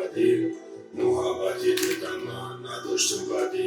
Бадӣ, муҳаббати ту дар ман надоштум бадӣ,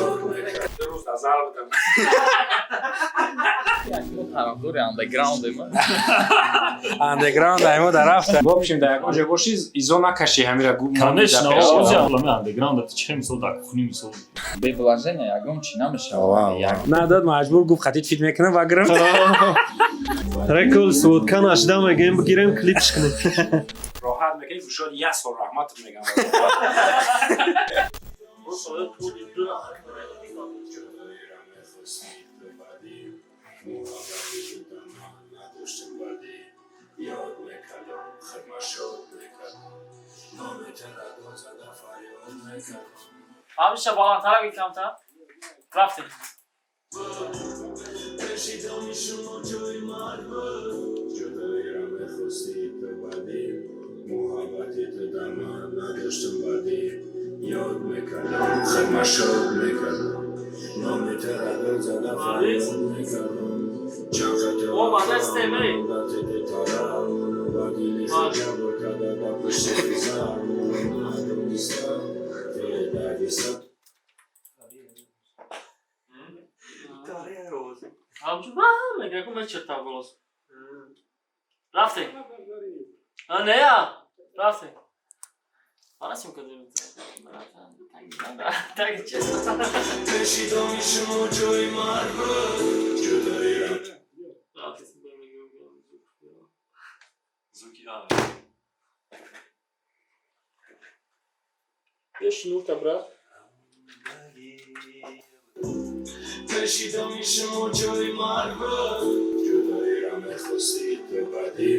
ёд мекардам. 2 рӯз дар зал будам. Мо тарафдори андеграундем. Андеграунд аймо дар рафта. В общем, дар ягон ҷо бошӣ, изо накашӣ, ҳамира гу. Конечно, ози алами андеграунд чи мисол дар кухни мисол. Бе вложения ягон чӣ намешавад. Надод, маҷбур гуфт, хатит фит мекунам ва гирам. Рекол сводка нашда, мегӯем, бигирем, клипш кунем. Роҳат мекунӣ, гушод як сол раҳматат мегам. Ҷудоиро мехостӣ ту бадӣ, муҳаббати ту дар ман надоштум бадӣ, ёд мекардам, хирма шод мекардам, номи тура дод зада фарёд мекардам. Ҳамиша баландтара ги, камтар. Рафтем. Пеши доми шумо ҷои марг буд. Ҷудоиро мехостӣ ту бадӣ, муҳаббати ту дар ман надоштум бадӣ, ёд мекардам, хирма шод мекардам, номи тура дод зада фарёд мекардам. Чанд хато О, мадастем, эй. ва дили худ ҷабр карда дар пушти зар надониста дарди. Ҳамчун мега ку мечирта голос. Рафтем. А нея? Рафтем. Ана симка дорем. Так честно. Пеши доми шумо ҷои марг буд. Ҷудоиро Рафтем. Звуки. Беш нурта, брат. Пеши доми шумо ҷои марг буд. Ҷудоиро мехостӣ ту бадӣ,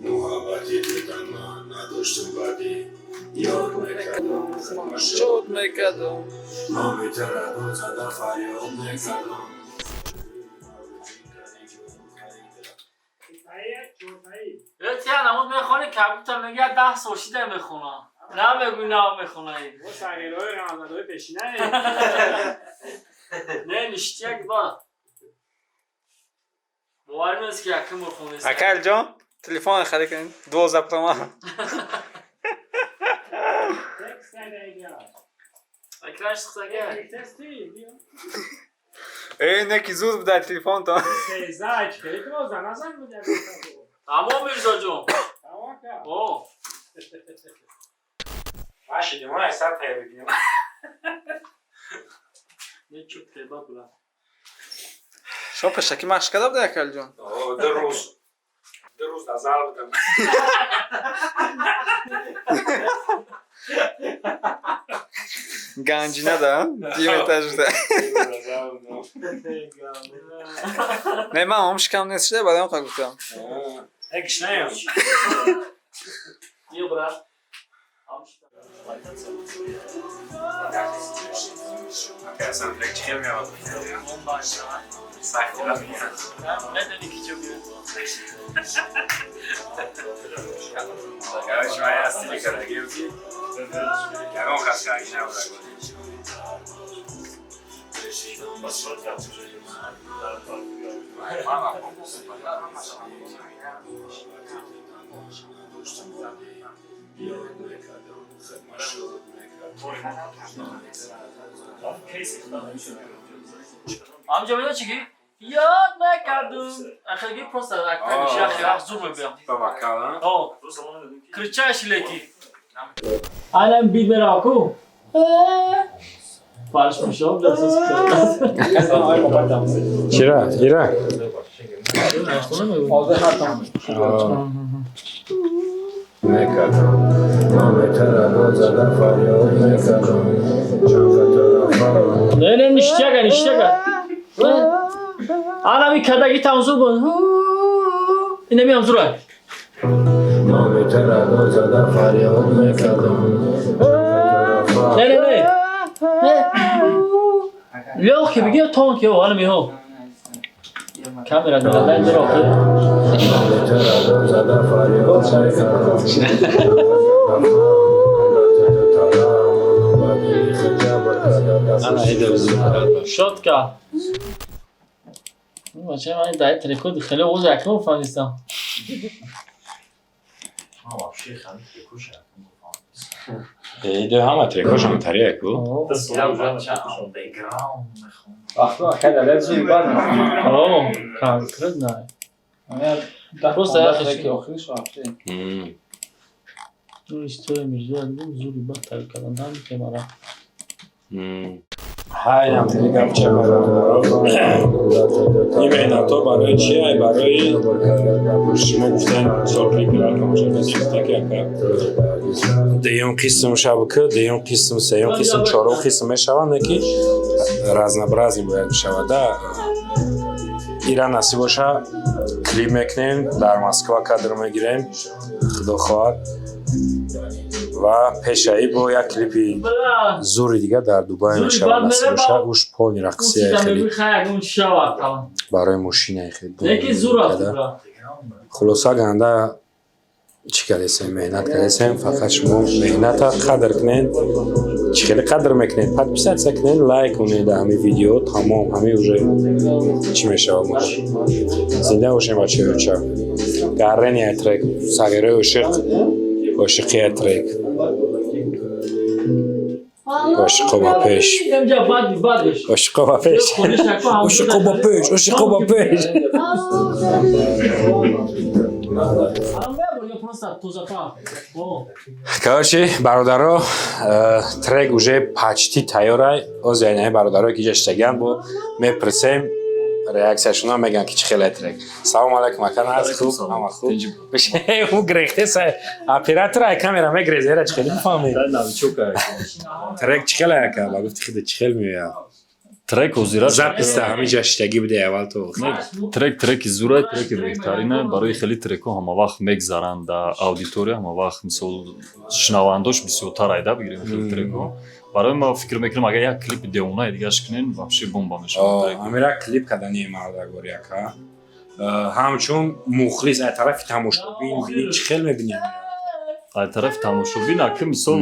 муҳаббати ту дар ман надоштум бадӣ, ёд мекардам, хирма шод мекардам. Номи тура дод зада фарёд мекардам. Э, тия намуд мехонӣ, компютер мега 10 сол шида мехона. Намегӯй, нав мехонаи. Мо сағирҳои рамазадои пешинаe. Не, ништяк ба. Боварӣ нест, ки якум бор хонест. Акалҷон, телефон харид кунед, 12 прома. Текст найда. Экранш сихтага. Тести. Э, неки зуд будай телефонтон. 13 чӣ хеле 12 назанг буд. Тамом, Мирзоҷон. Тамом кард. О. Машидим, ай сар тайёр бигирем. Не чуп теба, брат. Шумо пешакӣ машқ карда будай, акалҷон? 2 рӯз. 2 рӯз дар зал будам. Ганҷина да дим этаж буда. 2 рӯз дар зал будам. Не, ман ом шикам нест шуда, баъд он гуфтам. Э, гишнаем. Биё, брат. Ака, саундтрек чӣ хел меояд? Сахти рафт. Медони, ки ҷо биёд. Короче, ман я стили кардагием, ки ягон кас кардаги набуда. Надоштум бадӣ, ёд мекардам, хирма шод мекардам. Ҳамҷо медон чӣ ки? Ёд мекардум. Ахирги просто ахир зур мебиям. Ба вокал, а? О. Кричаешь леки. Айнан бит мерава ку. Парш мешавад, дастас. Чира, ира. Мекардам, номи тура дод зада фарёд мекардам. Чанд хато рафтам. Не, не, ништяка, ништяка. Ана ми кадаги тамзур буд. Ина ми амзура. Номи тура дод зада фарёд мекардам. Не, не, не. Не. Лёгкий бигӣ, тонкий, ана миҳо. Камера дай дуро. Номи тура дод зада фарёд мекардам. Ба дили худ ҷабр карда дар пушти. Шотка. Бача, ман дай трекод хеле оз якум фаҳмидам. Вообще хали трекуша. Иду ҳама трекошам тария ку. Андеграунд мехонам. Вақто акай зури бад. О, конкретно. Просто як треки охириш рафте. Ну, история Мирзо зури бад тарик кардан намекемара. Ҳайнам хеле гапча, бародаро. Ин меҳнатҳо барои чи? Ай барои шумо гуфтем, мисол, клипи тамошо кардем, ки ака дуюм қисм шабка, дуюм қисм, сеюм қисм, чорум қисм мешаванд, не ки разнообразный бояд бишавад да. Ира насиб боша, клип мекунем, дар Москва кадр мегирем, худо хоҳад, ва пешаи бо як клипи зури дига дар Дубай мешавад, насиб боша. Уш полный рақсия, хеле барои мошинаи хеле. Хулоса, ганда чӣ кардесем, меҳнат кардесем. Фақат шумо меҳната қадр кунед. Чӣ хеле қадр мекунед? Подписаться кунед, лайк кунед ҳами видео, тамом, ҳами уже чӣ мешавад. Мо зинда бошем, бачаёча. Гаррения трек сағираи ошиқ, ошиқия трек, ошиқо ба пеш, ошиқо ба пеш, ошиқо ба пеш, ошиқо ба пеш. Короче, бародаро, трек уже почти тайёрай. Оз яъне бародарое ки ҷаштагиан, бо мепурсем реаксияшона, меган ки чӣ хеле трек. Салом алайкум, ака, наз, хуб, ҳама хуб? Ӯ грехте сай оператор, ай камера мегрез, эра чӣ хеле бифаҳмед. Трек чӣ хеле, ака, ба гуфти хида чӣ хел меояд? Трек озира. Записта ҳамин ҷаштагӣ буде аввал то. Трек треки зурай, треки беҳтарина. Барои хеле трекҳо ҳама вақт мегзаранд дар аудитория, ҳама вақт, мисол, шунавандош бисёртар айда бигирем хеле трекҳо. Барои ма фикр мекунам, агар як клипи девонаи дигаш кунем, вообще бомба мешавад. Ҳамира клип кардани мардагори, ака, ҳамчун мухлис, ай тарафи тамошобин бини, чӣ хел мебинӣ? Ай тарафи тамошобин, ака, мисол,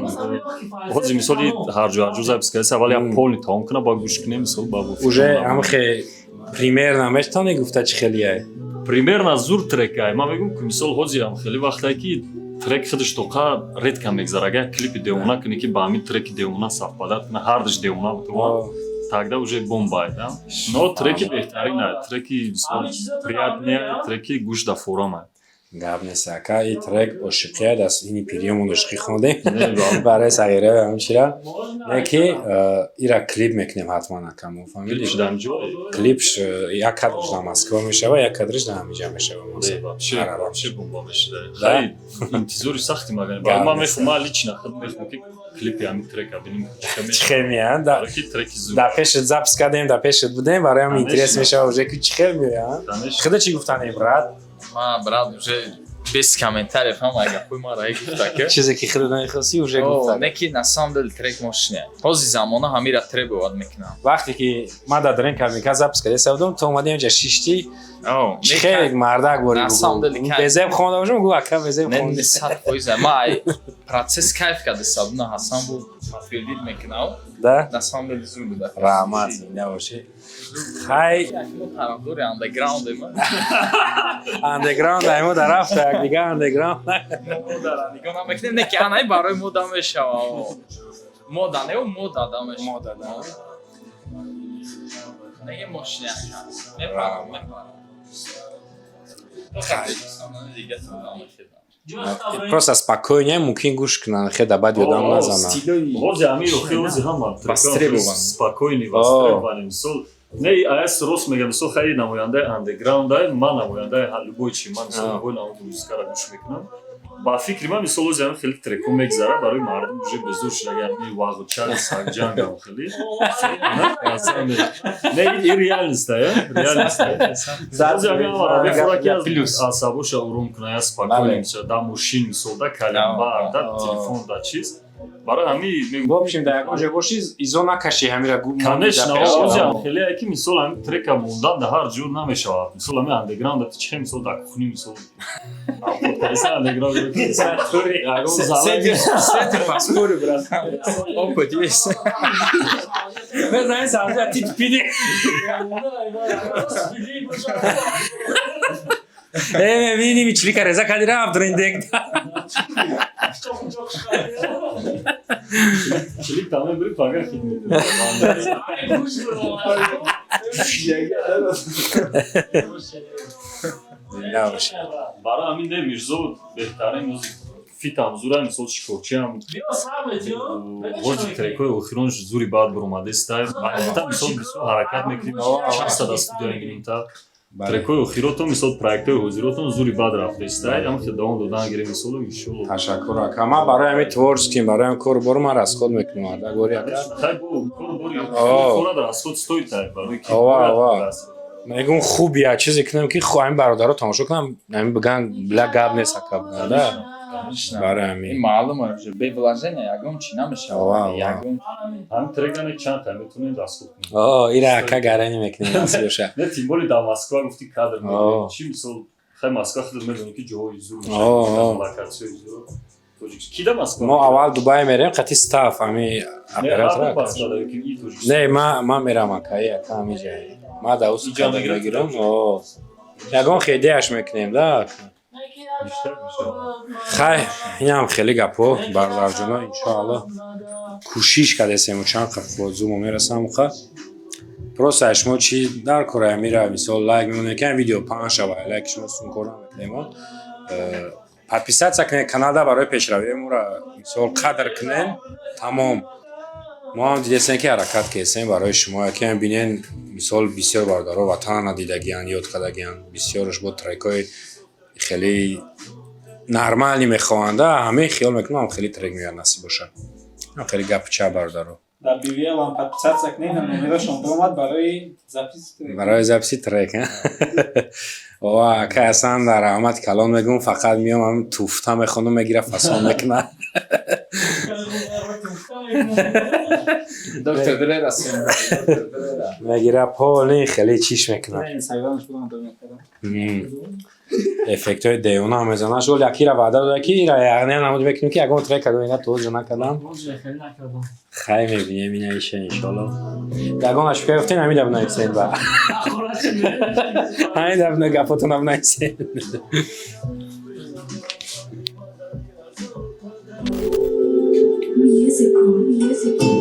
ҳозир, мисоли, ҳарҷо ҳарҷо запись кардеса, аввал як полный тамом кунам, ба гӯш кунем, мисол, ба Уже ҳамхе примерно метавонӣ гуфта, чӣ хелияй? Примерно зур трек ай. Ман мегӯм ки, мисол, ҳозир ҳам хеле вақтае ки трек худаш тоқа редко мегзара. Агар клипи девона кунӣ, ки ба ҳамин треки девона совпадать куна, ҳардуш девона бутавон, тогда уже бомба, да. Но треки беҳтарина, треки, мисол, приятный, треки гӯш да форама. Гап нест, ака, и трек ошиқият аст. Ини пириёмон ошиқӣ хондем барои сағира ҳамчира, не ки ира клип мекунем ҳатман, ака, мо фаҳмидӣ, клипш як кадрш дар Москва мешава, як кадрш дар ҳамиҷа мешава. Вообще бомба мешуда. Интизори сахти маган. Ман мехоҳам, ман лично худ мехоҳам, ки клипи ҳамин трека бинем. Чӣ хел меянд. Дар пешат запись кардем, дар пешат будем, барои ҳам интерес мешава уже, ки чӣ хел меоянд. Худа чӣ гуфтанем, брат? Ма, брат, уже без комментариев, ҳама гапҳои маро гуфта ки. Чизе ки худат намехости, уже гуфта. Не ки, на самом деле трек мощный. Ҳозир замона ҳамира требовать мекунам. Вақте ки ман дар дрен кабинка запись карда будам, ту омадӣ онҷа шиштӣ, чӣ хеле мардак бори безеб хонда бошам, гу, ака, безеб. Не, 100%. Ма ай процесс кайф карда сабуна, Ҳасан бу подтвердить мекунам. Да. На самом деле зур буда. Раҳмат, зинда бошӣ. Хай. Тарафдори андеграунд ма. Андеграунд аймо дар рафта, як дига андеграунд. Нигоҳ намекунем, не ки анай барои мода мешава. Мода не, мода да мешава. Мода да. Не, мощный, ака. Мепарам, мепарам. Хай. Просто спокойно мумкин гӯш кунанд, хеда баъд ёдам назананд. Ҳозир ҳамин ҳозир ҳама Востребован. Спокойный, востребованный, мисол. Не, аяс рост мегам, мисол, хай, намояндаи андеграунд ай, ман намояндаи любой чи, ман, мисол, любой намуди музикаро гӯш мекунам. Ба фикри ман, мисол, ҳозир ҳамин хеле трекҳо мегзара, барои мардум уже безор шуда, ҳамин вағучари сагҷангам хеле. Не, и реальность, я реальность. Ҳозир ҳамин ҳамаро мехӯра, ки аз асабоша ором куна, я спокойно, мисол, да мошин, мисол, да калямбар, да телефон, да чиз. Барои ҳамин. В общем, дар ягон ҷой бошӣ, изо накашӣ, ҳамира. Конечно, ҳозир ҳам хеле ки, мисол, ҳамин трека мондан дар ҳар ҷо намешавад. Мисол, ҳамин андеграунд чи, мисол, дар кухни, мисол, андеграунд. С этим поспорю, братан. Опыт есть. Мезанӣ, сабза тит пиди. Э, мебинем, чилика реза кади рафт риндек. Чилик там мебири, пага хит мекунӣ. Набошад. Барои ҳамин не, Мирзо беҳтарин музик фитам зура, мисол шикорчиам. Биё сар метиё. Ҳоҷи трекҳои охиронш зури баъд баромадеста. Ҳақиқатан, мисол, бисёр ҳаракат мекунем, часто дар студия мегирем та трекҳои охиротон, мисол, проектҳои ҳозиротон зури баъд рафтеста. Ам хел давом додан гирем, мисолу, иншолло. Ташаккур, ака. Ман барои ҳамин творческий, барои ҳам кору бору ман расход мекунам, ардагори ака. Хай, бо кору бори кора дар расход стоит тай барои ки Ова, бояд ова. Мегӯм, хуб я чизе кунам, ки ҳамин бародаро тамошо кунам, ҳамин биган, била гап нест, ака, биган да. Барои ҳамин. Ин маълум аст, бе вложения ягон чи Ова, намешавад. ова. Ягон. Ҳамин трекане чанд та метавонем расход кунем? О, ира ака гарани мекунем, насиб боша. Не, тем более дар Москва гуфти, кадр О. мегирем. Чи, мисол, хай, Москва худат медонӣ, ки ҷоҳои зур О, о. мешавад, локатсияи зур. Тоҷик ки да Москва? Мо аввал Дубай мерем, қати стаф, ҳами Не, оператор. ҳар Москва да ки и Тоҷикистон? Не, ма мерам, ака, и ака ҳами ҷай. Ма да ус Иҷа кадр мегирад? мегирам. О. Ягон хедияш мекунем да. Ака. Бештар мешавад. Хай, инам хеле гапҳо, бародарҷоно, иншоалло кӯшиш кардесему чанд қафозумо мерасам қа. Просто аз шумо чӣ дар кора мира, мисол, лайк мемонед, ки видео паҳн шава, лайк шумо сункор намекунем. Подписаться кунед каналда барои пешравии моро, мисол, қадр кунен, тамом. Мо ҳам дидесем, ки ҳаракат кесем барои шумо, ки ҳам бинен, мисол, бисёр бародаро ватана надидагиян, ёд кардагиян, бисёрш бо трекҳои хеле нормалӣ мехоҳанда, ҳамаи хиёл мекунам, хеле трек меояд, насиб бошад. Ҳам хеле гапи ча, бародаро. Дар BVL ҳам подписаться кунед, номерашон биромад барои запись. Барои записи трек ова ака асан дар раҳмати калон мегӯм, фақат меом, ҳам туфта мехонам, мегира, фасон мекуна. Доктор Дрера сем. Мегира, поли хеле чиш мекуна. Инстаграмаш будам донат. Эффектҳои девона мезанад. Шол якира ваъда дода, ки ира яъне намуд мекунем, ки ягон трек ина тоже накардам. Хай, мебинем ина иша, иншолло. Ягон ашка ёфтен, ҳамин даб нависен, ба ҳамин даб гапотон нависен. Musical, musical.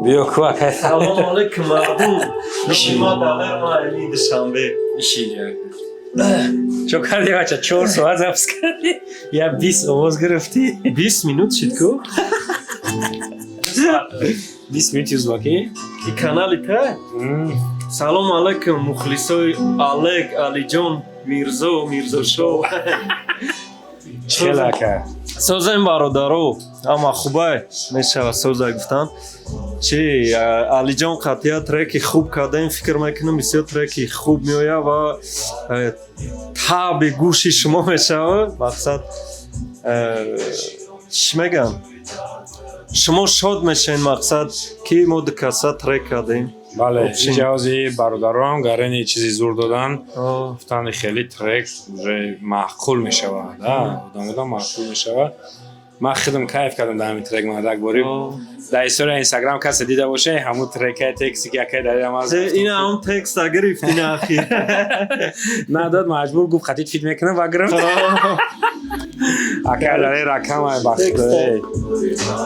Биё ку, акай. Салом алейкум, мардум. Ма Далер, ма Али Душанбе. Чо кардӣ, бача? 4 соат запись кардӣ, я 20 овоз гирифтӣ. 20 минут шид ку? 20 минути узбакӣ. И канали та? Салом алейкум, мухлисои Алек, Алиҷон, Мирзо, Мирзошоу. Чел, ака? Созем, бародаро, ама хубай мешава, соза гуфтан. Чи, Алиҷон қатъия треки хуб кардем, фикр мекунам, бисёр треки хуб меояд ва таби гӯши шумо мешава. Мақсад, чӣ мегӯям, шумо шод мешавед, мақсад, ки мо ду каса трек кардем. Бале. Общем. Ҷавози бародарон гарани чизи зур додан, гуфтанд, хеле трек уже маъқул мешавад, одам маъқул мешавад. Ман худам кайф кардам дар ҳамин трек. Ман як бори дар история Инстаграм касе дида боше, ҳамун трекаи тексти ки якай дар аз Ина ҳамун текста гирифт, ина ахи. Надод, маҷбур гуфт, хатит фит мекунам ва гирифт. Акай дар ин ракамай, бахудои.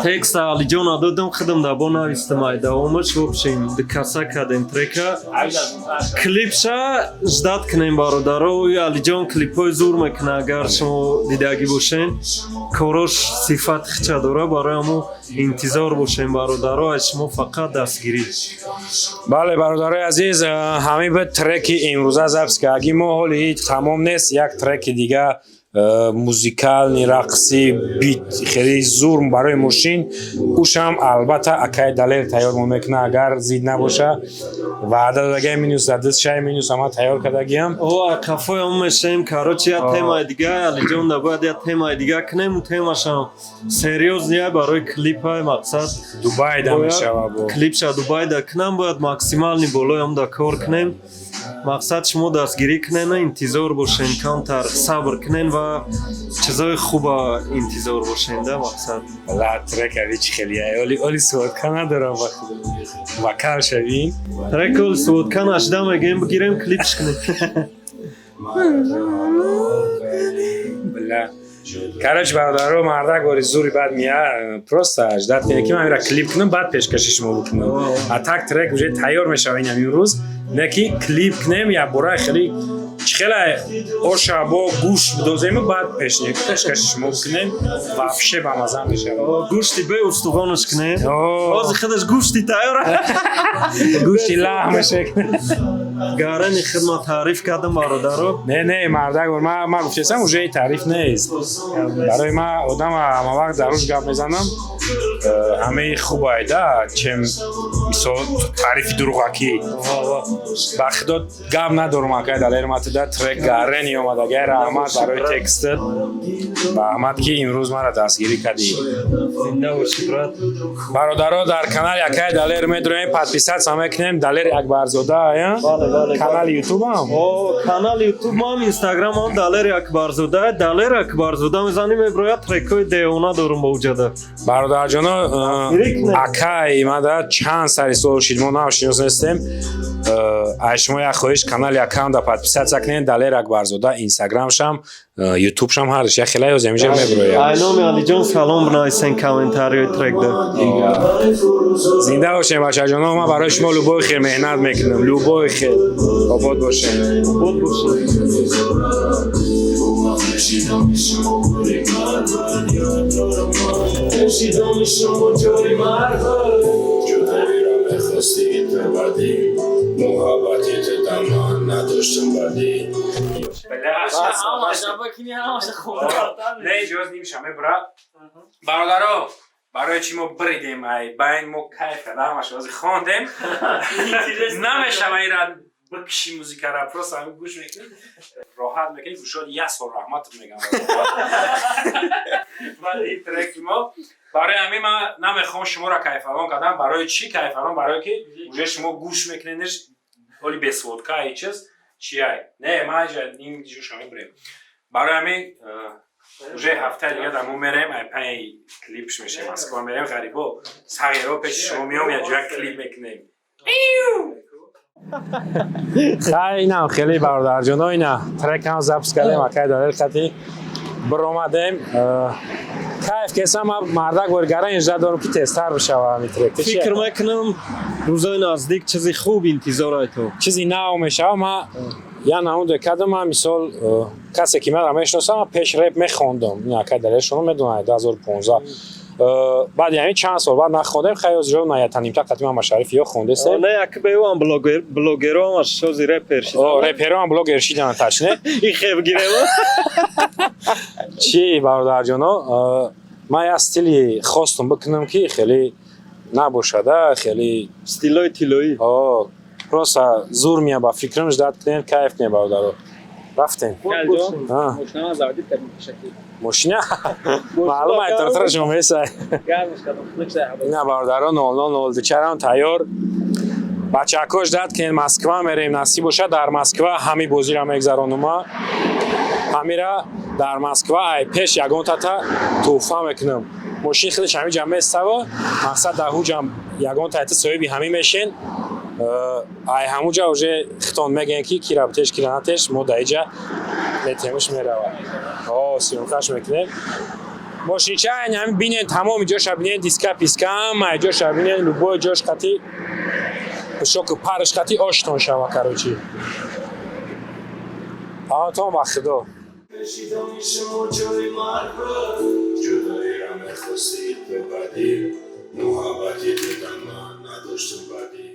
Текста Алиҷона додам, худам дар бо навистам, ай давомаш. В общем, каса кардем трека, клипша ждать кунем, бародаро. Алиҷон клипҳои зур мекуна, агар шумо дидагӣ бошен, корош сифати хича дора. Барои ҳамо интизор бошем, бародаро, аз шумо фақат дастгирӣ. Бале, бародарои азиз, ҳамин буд треки имрӯза запись кардаги мо. Ҳоли ҳеҷ тамом нест, як треки дига, музикални, рақсӣ, бит хеле зур барои мошин, ушам албатта акай Далер тайёр мо мекуна, агар зид набоша. Ваъда додагиам, минус дар шай минус ама тайёр кардагиам. О, қафои он мешавем. Короче, як темаи дига, Алиҷон, да бояд як темаи дига кунем, темашам серьёзный барои клипай, мақсад. Дубай да мешава бо. Клипша Дубай да кунам, бояд максимальный болои ам да кор кунем. Мақсад, шумо дастгирӣ кунен, интизор бошен, камтар сабр кунен ва чизои хуба интизор бошен да, мақсад. Ла, трек ави чи хеле оли оли сводка надорам ба худо. Вокал шавин. Трек оли сводка нашда, мегӯем, бигирем, клипш кунем. Бля. Короче, бародаро, мардак бори зури бад мия, просто ждать кунед, ки ман ира клип кунам, баъд пешкаши шумо бикунам. А так трек уже тайёр мешава ин ҳамин рӯз, не ки клип кунем, як бора хеле чӣ хеле оша бо гӯшт бидозему, баъд пешкаши шумо бикунем, вообще бамаза мешава. Гӯшти бе устухонаш кунем. Ҳозир худаш гӯшти тайёр. Гӯшти лаҳмаш. Гарани хидмат таъриф кардам, бародаро. Не, не, мардак, ма гуфтесам, уже и таъриф нест. Барои ма одам ҳама вақт дар рӯз гап мезанам, ҳамаи хубай да, чем мисол таърифи дурӯғакӣ. Ба худо, гап надорум, акай Далер, матуда трек гарени омадагай. Раҳмат барои текстат, раҳмат, ки имрӯз маро дастгирӣ кардӣ. Зинда бошӣ, брат. Бародаро, дар канали акай Далер медроем, подписаться мекунем, Далери Акбарзода, канали ютубам. Канали ютубам, инстаграмам Далери Акбарзода. Далери Акбарзода мезанӣ, меброяд, трекҳои девона дорум ба уҷада. Бародарҷоно, акай мада чанд сари сол шид, мо навшинос нестем. Ай шумо як хоҳиш: канали акаунда подписаться кунед, Далер Акбарзода, инстаграмшам, ютубшам, ҳардаш як хела ёз ҳамиҷа меброяд. Ай номи Алиҷон салом бинависен комментариёи трекда. Зинда бошем, бачаҷоно. Ман барои шумо любой хел меҳнат мекунам, любой хел. Обод бошем. Обод бошем. Ҷудоиро мехости ту бадӣ, муҳаббати ту да ман надоштум бадӣ. Не, иҷоз нимша мебра. Бародаро, барои чӣ мо бридем ай байн? Мо кайф карда, ҳамаш ҳозир хондем, намешава ира бикши музикара, просто ҳамин гӯш мекунӣ, роҳат мекунӣ гӯшод. Як сол раҳматат мегам. Баъд ин треки мо, барои ҳамин ман намехоҳам шуморо кайфалон кардам. Барои чӣ кайфалон? Барое ки уже шумо гӯш мекунедш, оли бесводка ай чиз чи ай. Не, ман ҷа ин ҷоша мебурем. Барои ҳамин уже ҳафтаи дига дар мо мерем, ай пай клипш мешем, Москва мерем, ғарибо сағиро пеши шумо меом, якҷоя клип мекунем. Хай, инам хеле, бародарҷоно, ина трекам запись кардем, акай Далел хати биромадем, кайф кесам. Ман мардак боргара инжа дорам, ки тезтар бишава ҳамин трек. Фикр мекунам, рӯзои наздик чизи хуб интизор ай ту. Чизи нав мешава. Ман я намуде кардам. Ман мисол, касе ки манро мешиносам, ман пеш реп мехондам, ин акай Далел шумо медонад, 2015. Баъди ҳамин чанд сол баъд нахондем. Хай, озиро наятанимта қати ман Машариф ё хондесем. Не, як беуам блогер, блогероам аш шози репер шид. Репероам блогер шидан, тачне. И хеб гирем. Чӣ, бародарҷоно, ман як стили хостум бикунам, ки хеле набошада, хеле стилои тиллоӣ. Просто зур мия ба фикрам. Ждать кунем, кайф кунем, бародаро. Рафтем. Мошина маълум ай тартара шумо месай. Ина, бародаро, 0002 чарам тайёр. Бачаҳако, ждать кунед, Москва мерем, насиб бошад, дар Москва ҳами бозиро мегзаронума. Ҳамира дар Москва ай пеш ягон тата тӯҳфа мекунам. Мошин худаш ҳами ҷа местава, мақсад, дар ҳуҷам ягон тайта соҳиби ҳамин мешен. Ай ҳамуҷа уже хитон мегӯен, ки кира битеш, кира натеш, мо дар иҷа метемуш, мерава, съёмкаш мекунем. Мошинча айн ҳами бинен, тамоми ҷоша бинен, диска писка ҳама ҷоша бинен, любой ҷош қати пушоку парш қати оштон шава. Короче, паҳотон ба худо. Ҷудоиро мехости ту бадӣ, муҳаббати ту да ман надоштум бадӣ.